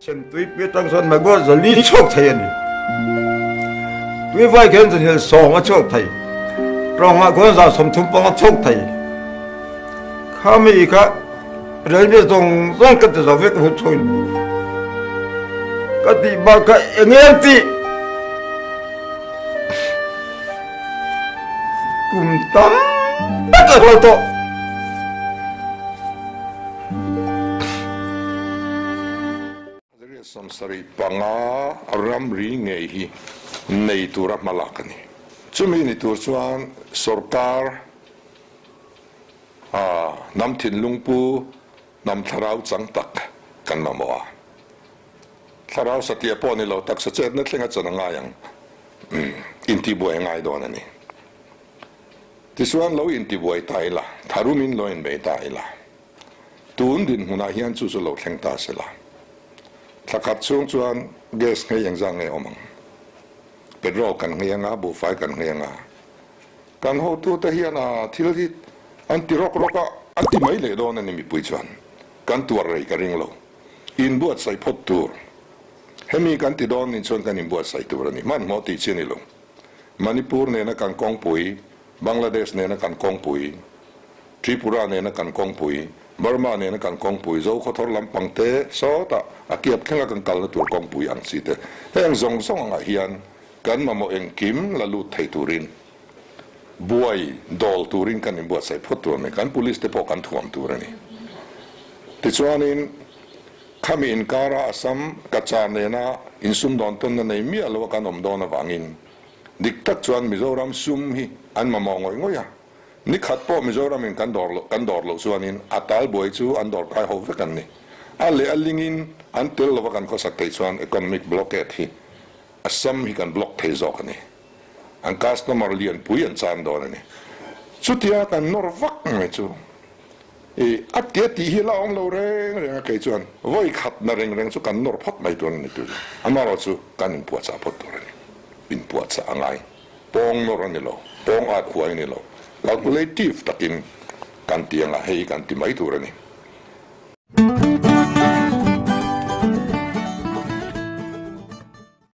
Chhemtuipui atang chuan Magua 400 chhuak thei a ni. Tuivai khian zanhel 10 a chhuak thei. Tawngah khuan 35 a chhuak thei. Khami kha railway zawng zawng ka ti zo vek hu chhuin. Ka tih bak kha eng em tih kum tam tak a rual tawh. 75 ramri ngei hi nei tura hma lak a ni. Chumi ni tur chuan sorkar a hnam thinlung pu hnam thlarau chang tak kan mamawh a. Thlarau satliah pawh ni lo taksa chetna thleng a chan a ngai ang. Intihbuai a ngai dawn a ni. Tichuan lo intibuai ta ila, tharumin lo inbei ta ila. Tun dinhmunah hian chu chu lo thleng ta se la. Thla khat chhung chuan gas nghei engzah nge awm ang? Petrol kan nghei anga, buhfai kan nghei anga. Kan hotute hian a thil hi an ti rawk rawk a, an ti mai leh dawn a ni mipui chuan. Kan tuar rei ka ring lo. Inbuatsaih phawt tur. Hemi kan ti dawn nih chuan kan inbuatsaih tur a ni. Hmanhmawh tih chi a ni lo. Manipur nena kan kawngpui, Bangladesh nena kan kawngpui, Tripura nena kan kawngpui, Burma nena kan kawngpui, Zokhawthawr lampang te sawtah a kiap thlenga kan kalna tur kawngpui ang chi te, heng zawng zawng angah hian kan mamawh engkim la lut thei turin buai dawl turin kan inbuatsaih phawt tur a ni. Kan police te pawh kan thuam tur a ni. Tichuanin. Khami inkara Assam Cachar nena insumdawn tawnna nei miah lo a kan awm dawn avangin dik tak chuan Mizoram sum hi an mamawh ngawih ngawih a, ni khat pawh Mizoramin kan dawr loh kan dawr loh chuanin a talbuai chu an dawr kai ho vek an ni. A leh a lingin an tel lova kan khawsak theih chuan economic blockade hi Assam hi kan block thei zawk a ni. An customer lianpui an chan dawn a ni. Chutia kan nawr vak mai chu I a tia tih hi la awm lo reng reng a, kei chuan vawi khat na reng reng chu kan nawr phawt mai tur a ni tur chu. Amaherawhchu kan inpuahchah phawt tur a ni. Inpuahchah a ngai. Pawng nawr a ni lo, pawng at huai a ni lo. Calculative takin kan ti anga hei hi kan ti mai tur a ni.